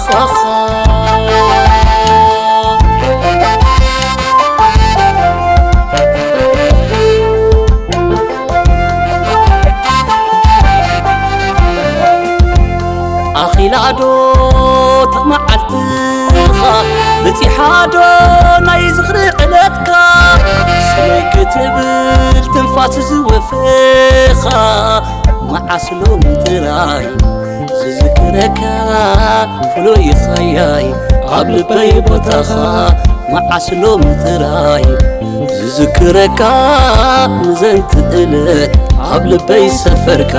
ኻኻ። ኣኺላዶ እታ መዓልትኻ፣ በጺሓዶ ናይ ዝኽሪ ዕለትካ፣ ስመይ ክትብል ትንፋስ ዝወፈኻ፣ መዓስ ሎሚ ጥራይ ዝዝክረካ ፍሉይ ኻያይ ኣብ ልበይ ቦታኻ፣ መዓስ ሎሚ ጥራይ ዝዝክረካ ንዘንቲ ዕለት ኣብ ልበይ ሰፈርካ።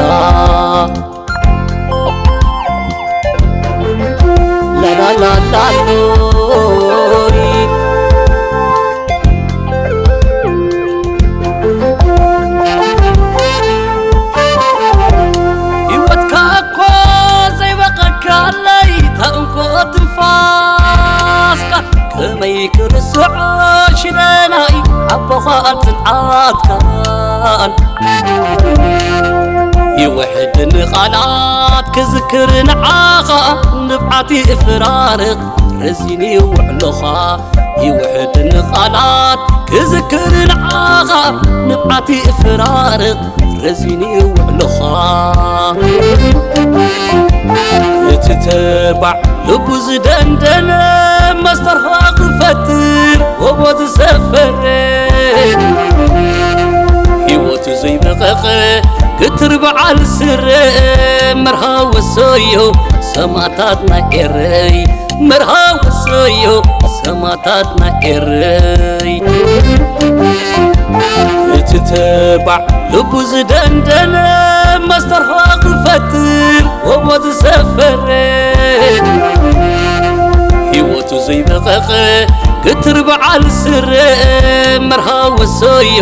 ላላላላሎይ ህይወትካ እኮ ዘይበቐካለይ ታእንኮ ትንፋስካ ከመይ ክርስዖ ሽደናይ ኣቦኻ ጽንዓትካን ይውሕድኒ ቃላት ክዝክር ንዓኻ ንብዓት ይፍራርቕ ረዚኒ ውዕሎኻ ይውሕድኒ ቃላት ክዝክር ንዓኻ ንብዓት ይፍራርቕ ረዚኒ ውዕሎኻ እቲ ተባዕ ልቡ ዝደንደነ መስተርሃ ክፈጥር ጎቦ ዝሰፈረ ህይወቱ ዘይበቐቐ ግትር በዓል ስረ መርሃ ወሰዮ ሰማዕታትና ኤረይ መርሃ ወሰዮ ሰማዕታትና ኤረይ እቲ ተባዕ ልቡ ዝደንደነ መስተርሃ ክፈጥር ጎቦ ዝሰፈረ ህይወቱ ዘይበቐቐ ግትር በዓል ስረ መርሃ ወሰዮ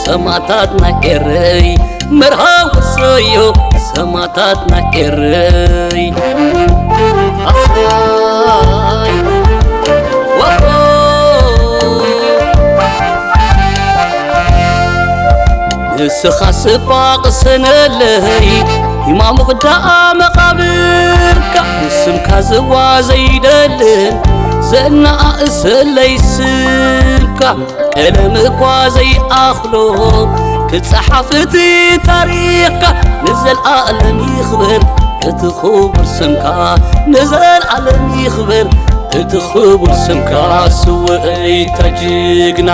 ሰማዕታትና ኤረይ መርሃ ወሰዮ ሰማዕታትና ኤረይ ኣኸይ ወሆ ንስኻ ስባቕ ሰነለይ ይማሙቕ ደኣ መቓብርካ ንስምካ ዝዋ ዘይደልን ዘናእሰለይ ስምካ ቀለም እኳ ዘይኣኽሎ ክጸሓፍ እቲ ታሪኽካ ንዘልኣለም ይኽበር እቲ ክቡር ስምካ ንዘልኣለም ይኽበር እቲ ክቡር ስምካ ስውእይታ ጅግና